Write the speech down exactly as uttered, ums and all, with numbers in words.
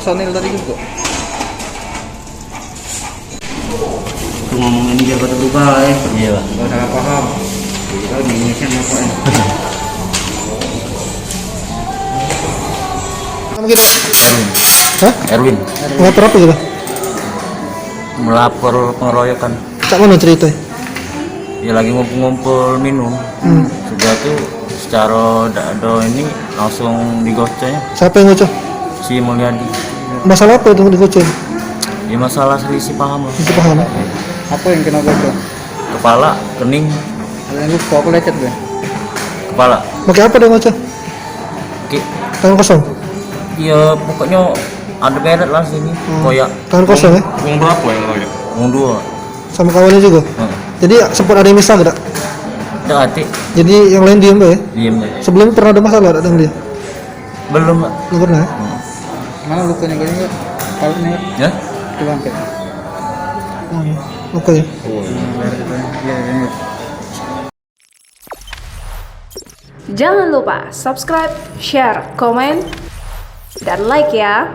Personil tadi juga. Itu ngomong ini biar kata berubah, eh. Iya, Bang. Gak salah paham. Jadi tahu di Indonesia ngapain. Nama kita? Erwin. Hah? Erwin. Melapor apa kita? Melapor pengeroyokan. Cak mana ceritanya? Ya lagi ngumpul-ngumpul minum. Hmm. Sudah tu secara dak ada ini langsung digocoknya. Siapa yang ngocok? Si Mulyadi. Masalah apa itu digocok? Ya masalah selisih paham lah. Selisih paham. Apa yang kena gocok? Kepala, kening. Ada yang luka apa lecet deh? Kepala. Pakai apa dia ngocok? Ki- Tangan kosong. Iya, pokoknya ada beret lah sini. Hmm. Koyak. Tangan kosong ya? Wong berapa yang royok? Wong dua. Sama kawannya juga. Hmm. Jadi sempat ada yang misah gak? Dak ati. Jadi yang lain diem ya? Diem ya. Sebelum pernah ada masalah dak dengan dia? Belum, Pak. Belum pernah ya? Hmm. Mana lukanya kayaknya? Kalau nih. Ya? Coba angkat. Hmm. Oke. Oh, iya. Iya, iya. Jangan lupa subscribe, share, komen, dan like ya.